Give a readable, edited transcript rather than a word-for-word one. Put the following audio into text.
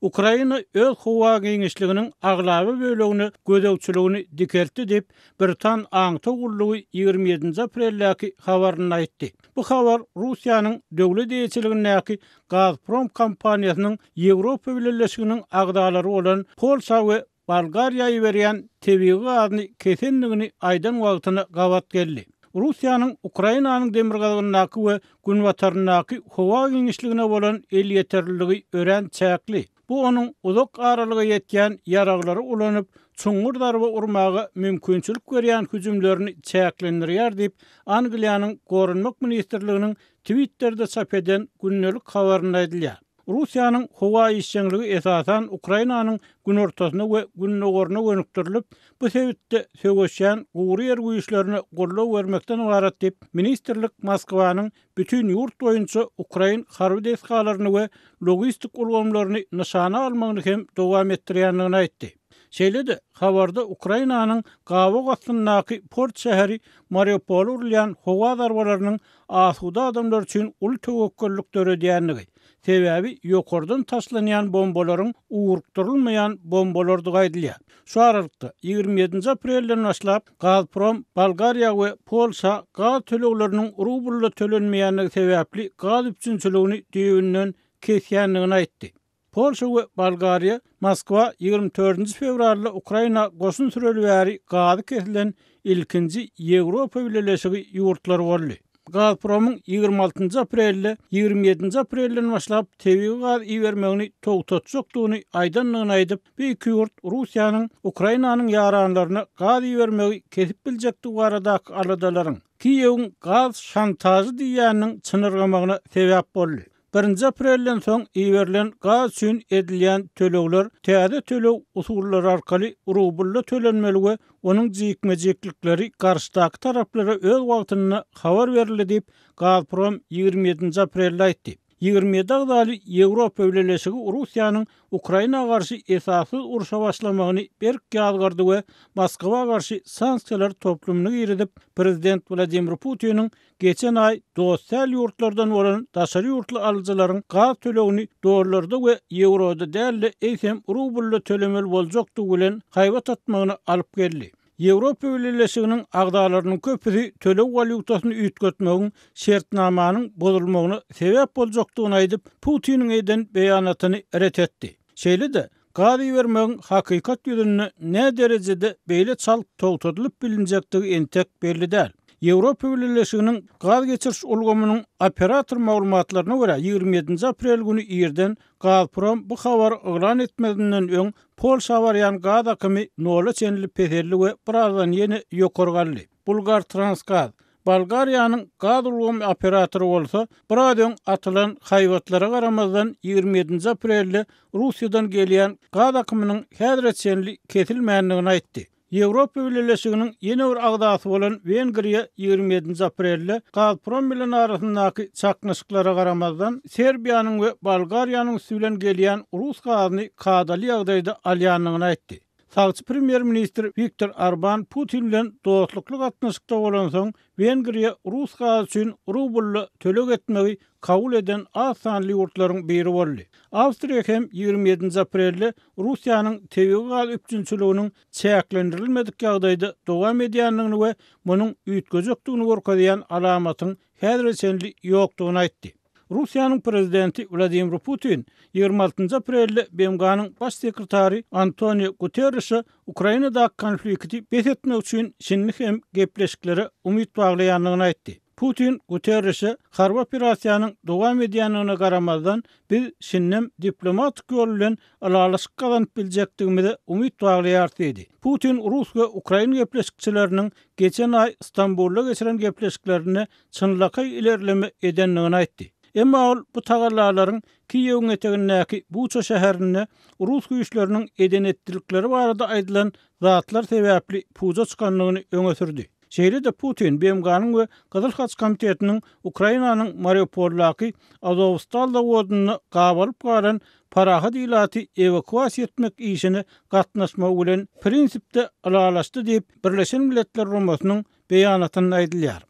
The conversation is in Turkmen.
Ukraina öz howa giňişliginiň aglaba bölegine gözegçiligini dikeltdi diýip, britan aňtaw gullugy 27-nji apreldäki habarynda aýtdy. Bu habar Russiýanyň döwlet eýeçiligindäki Gazprom kompaniýasynyň Ýewropa Bileleşiginiň agzalary bolan Polşa we Bolgariýa iberýän tebigy gazyny kesendigini aýdan wagtyna gabat geldi. Russiýanyň Ukrainanyň demirgazygyndaky we günbataryndaky howa giňişligine bolan elýeterliligi örän çäkli. Bu onuň uzak aralyga ýetýän ýaraglary ulanyp, çuňňur zarba urmaga mümkinçilik berýän hüjümlerini çäklendirýär diýip, Angliýanyň Goranmak ministrliginiň Twitterde çap eden gündelik habarynda aýdylýar. Russiýanyň howa işjeňligi esasan Ukrainanyň günortasyna we gündogaryna gönükdirilip, bu sebitde söweşýän gury ýer güýçlerine goldaw bermekden ybarat diýip, ministrlik Moskwanyň bütin ýurt boýunça ukrain harby desgalaryny we logistik ulgamlaryny nyşana almagyny hem dowam etdirýändigini aýtdy. Şeýle-de, habarda Ukrainanyň gabaw astyndaky port şäheri Mariupola urulýan howa zarbalarynyň asuda adamlar üçin uly töwekgellik döredýändigi, sebäbi ýokardan taşlanýan bombalaryň ugrukdyrylmaýan bombalardygy aýdylýar. Şu aralykda, 27-nji aprelden başlap, Gazprom Bolgariýa we Polşa gaz tölegleriniň rublda tölenmeýändigi sebäpli gaz üpjünçiligini düýbünden kesýändigini aýtdy. Polşa we Bolgariýa Moskwa 24-nji fewralda Ukraina goşun süreli bäri gazy kesilen ilkinji Ýewropa Bileleşigi ýurtlary boldy. Gazpromyň 26-njy aprelde 27-nji aprelden başlap tebigy gaz ibermegini togtatjakdygyny aýdandygyny aýdyp, bu iki ýurt Russiýanyň Ukrainanyň ýaranlaryna gaz ibermegi kesip biljekdigi baradaky aladalaryň, Kiýewiň gaz şantažy diýýäniniň çynyrgamagyna sebäp boldy. Birinji aprelden soň iberilen gaz üçin edilýän tölegler täze töleg usullary arkaly rublda tölenmeli we onuň jikme-jiklikleri garşydaky taraplara öz wagtynda habar berildi diýip, Gazprom 27-nji aprelde aýtdy. 27 agzaly Ýewropa Bileleşigi Russiýanyň Ukraina garşy esassyz urşa başlamagyny berk ýazgardy we Moskwa garşy sanksiýalar toplumyny girizip, prezident Wladimir Putiniň Geçen aý dost däl ýurtlardan bolan daşary ýurtly alyjylaryň gaz tölegini dollarda we ýewroda däl-de, eýsem rublda tölemeli boljakdygy bilen haýbat atmagyna alyp geldi. Ýewropa Bileleşiginiň agzalarynyň köpüsi töleg walýutasyny üýtgetmegiň şertnamanyň bozulmagyna sebäp boljakdygyny aýdyp, Putiniň eden beýanatyny ret etdi. Şeýle-de, Gaz ibermegiň hakykat ýüzünde näderejede beýle çalt togtadylyp bilinjekdigi entek belli däl. Ýewropa Bileleşiginiň gaz geçiriş ulgamynyň operator maglumatlaryna görä, 27-nji aprel güni irden Gazprom bu habary yglan etmezinden öň Polşa barýan gaz akymy nola çenli peseldi we birazdan ýene ýokary galdy. Bulgartransgaz, Bolgariýanyň gaz ulgamy operatory bolsa, biraz öň atylan haýbatlara garamazdan, 27-nji aprelde Russiýadan gelýän gaz akymynyň häzire çenli kesilmändigini aýtdy. Ýewropa Bileleşiginiň ýene bir agzasy bolan Wengriýa 27-nji aprelde Gazprom bilen arasyndaky çaknyşyklara garamazdan, Serbiýanyň we Bolgariýanyň üsti bilen gelýän rus gazyny kadaly ýagdaýda alýandygyny aýtdy. Sagçy premýer-ministr Wiktor Orban Putin bilen dostlukly gatnaşykda bolansoň, Wengriýa rus gazy üçin rublda töleg etmegi kabul eden az sanly ýurtlaryň biri boldy. Awstriýa hem 27-nji aprelde Russiýanyň tebigy gaz üpjünçiliginiň çäklendirilmedik ýagdaýda dowam edýändigini we munuň üýtgejekdigini görkezýän alamatyň häzire çenli ýokdugyny aýtdy. Russiýanyň prezidenti Wladimir Putin 26-njy aprelde BMG-niň Baş sekretary Antonio Guterrişe Ukrainadaky konflikti bes etmek üçin şindi hem gepleşiklere umyt baglaýandygyny aýtdy. Putin Guterrişe harby operasiýanyň dowam edýändigine garamazdan, biz şindem diplomatik ýol bilen ylalaşyk gazanyp biljekdigimize umyt baglaýarys diýdi. Putin rus we ukrain gepleşikçileriniň geçen aý Stambulda geçiren gepleşiklerinde çynlakaý ilerleme edendigini aýtdy. Emma ol bu tagallalaryň Kiýewiň etegindäki Buça şäherinde rus güýçleriniň eden-etdilikleri barada aýdylan zatlar sebäpli puja çykandygyny öňe sürdi. Şeýle-de Putin BMG-niň we Gyzyl Haç Komitetiniň Ukrainanyň Mariupoldaky Azowstal zawodynda gabalyp galan parahat ilaty ewakuasiýa etmek işine gatnaşmagy bilen prinsipde ylalaşdy diýip, Birleşen Milletler Guramasynyň beýanatynda aýdylýar.